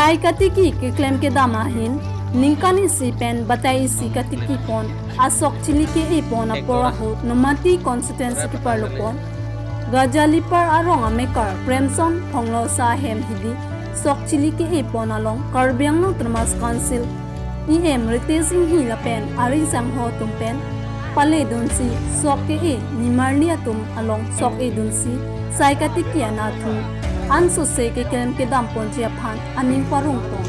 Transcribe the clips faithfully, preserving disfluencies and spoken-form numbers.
Sai katiki keklem kedam ahin, ningkan isi pen batai isi katiki pon, asok chili ke-e pon apor ahut, Nomati constituency keparlo pon, Gajalipar arong amekar, Premson Phonglosa ahem hidi, sok chili ke-e pon along, Karbi Anglong Autonomous Council, E M Ritesh Enghi lapen ari sangho atum pen, pale dunsi, sok ke-e, nimarli atum along sok e dunsi, sai katiki anatthu, ansose keklem kedam ponji aphan, aning parong pon.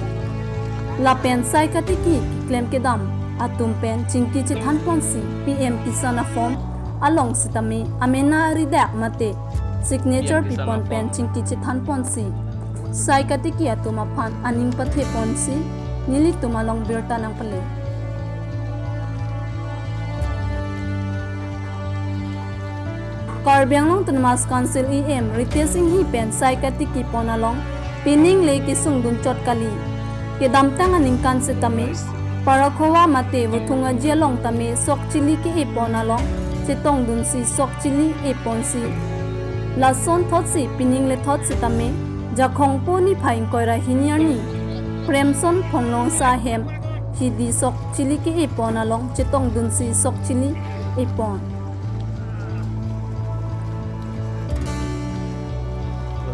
Lapen sai katiki keklem kedam atum pen chingki chethan ponsi P M Kisan a-form along sitame amena ridak mate signature P M Kisan pipon a-form pen chingki chethan ponsi sai katiki atum aphan aning pathe ponsi nelitum along birta nangpale. Karbi Anglong Autonomous Council E M Ritesh Enghi pen sai katiki pon along pining le kesung dun chot kali. Kedamtang aningkan setame, Parakhova mate Vuthung Aji along tame sok chili ke-e pon along chetong dunsi sok chili e ponsi, lason thotsi pining le thot setame, Jakhong po niphai ingkoi ra hini arni, Premson Phonglosa ahem hidi sok chili ke-e pon along chetong dunsi sok chili e pon.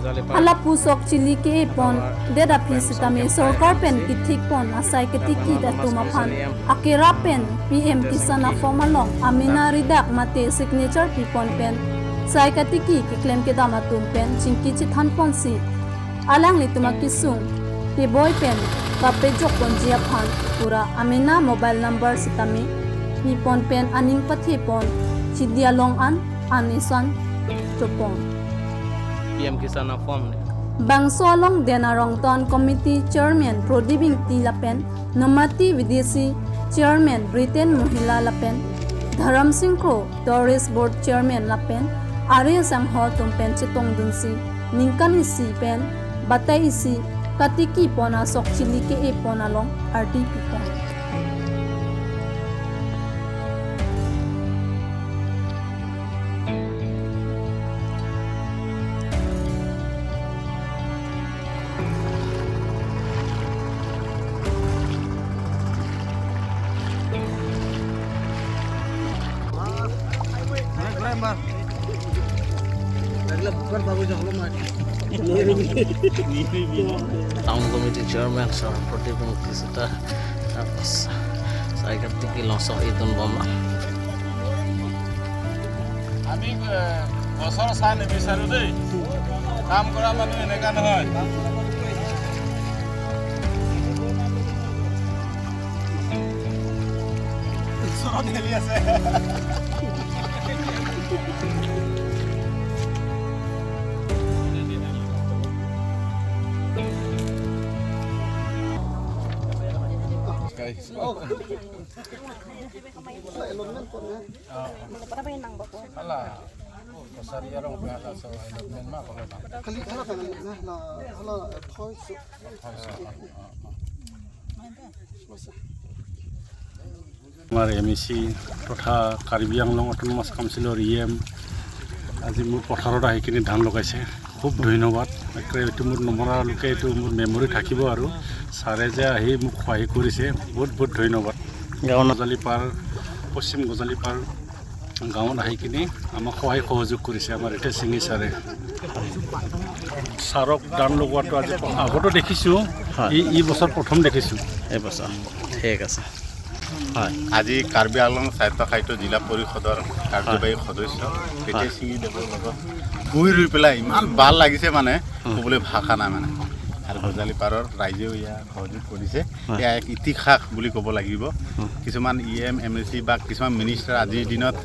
Hala pu sok chili ke-e pon det aphi sitame sorkar pen kethik pon asai katiki atum aphan akerap pen P M Kisan a-form along amena ridak mate signature pipon pen sai katiki keklem kedam atum pen chingki chethan ponsi alanglitum akesung keboi pen kapejok ponji aphan pura amena mobile number sitame pipon pen aning pathe pon chidi along an an isan chopon. P M Kisan a-form le. Bangso along Dena Rong Town Committee Chairman Prodip Ingti lapen Nomati V D C Chairman Britain Mohila lapen Dharam Singh Kro Tourist Board Chairman lapen ari sangho atum pen chetong dunsi ningkan isi pen batai isi katiki pon asok chili ke-e pon along ardi pipon. Town Committee Chairman Sir Prodip Ingti sita, tapos sai katiki along sok e dun bom. আমি, এ, গছৰ ছাঁ নিবিচাৰো দেই। কাম কৰা মানুহ এনেকা নহয়। ওচৰত ঠেলি আছে। Hala, kosari arong pe hala so allotment ma kalau tak. Kali hala kan na, na, hala thoi so. আমাৰ এম এ চি তথা কাৰ্বি আংলং অট'নমাছ কাউন্সিলৰ ই এম আজি মোৰ পথাৰত আহি কিনে ধান লগাইছে। খুব ধন্যবাদ। একেবাৰে এইটো মোৰ নমৰালৈকে এইটো মোৰ মেমৰি থাকিব আৰু ছাৰে যে আহি মোক সহায় কৰিছে, বহুত বহুত ধন্যবাদ। গাঁও না- গজালিপাৰ, পশ্চিম গজালিপাৰ গাঁৱত আহি কিনে আমাক সহায় সহযোগ কৰিছে আমাৰ ৰিতেশ সিংহী ছাৰে। ছাৰক ধান লগোৱাটো আজি আগতো দেখিছোঁ, হয়। এই, এই বছৰ প্ৰথম দেখিছোঁ। এই বছৰ। ঠিক আছে। হয়। আজি কাৰ্বি আংলং স্বায়ত্তশাসিত জিলা পৰিষদৰ কাৰ্যবাহী সদস্য ৰিতেশ সিংহী দেৱৰ লগত বহি ৰৈ পেলাই ইমান ভাল লাগিছে মানে, হুম। ক'বলৈ ভাষা নাই মানে। আৰু গজালি পাৰৰ ৰাইজেও ইয়াক সহযোগ কৰিছে। হয়। এয়া এক ইতিহাস বুলি ক'ব লাগিব। হুম। কিছুমান ই এম, এম এ চি বা কিছুমান মিনিষ্টাৰ আজিৰ দিনত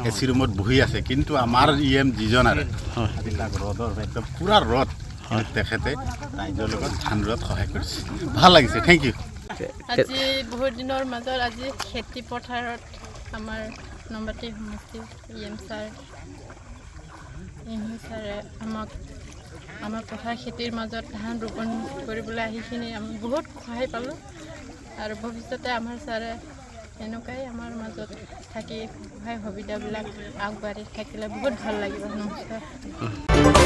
এ চি ৰুমত বহি আছে, কিন্তু আমাৰ ই এম যিজন আৰু হয়। আজি তাক ৰ'দৰ একদম পূৰা ৰ'দ, কিন্তু হয়। তেখেতে ৰাইজৰ লগত ধান ৰোৱাত সহায় কৰিছে। ভাল লাগিছে। Thank you. আজি বহুত দিনৰ মাজত আজি খেতি পথাৰত আমাৰ নমাটি সমষ্টি ই এম ছাৰ, ইংহি ছাৰে আমাক, আমাৰ পথাৰ খেতিৰ মাজত ধান ৰোপণ কৰিবলৈ আহি কিনে আমি বহুত সহায় পালোঁ। আৰু ভৱিষ্যতে আমাৰ ছাৰে এনেকুৱাই আমাৰ মাজত থাকি সহায় সুবিধাবিলাক আগবাঢ়ি থাকিলে বহুত ভাল লাগিব। নমস্কাৰ।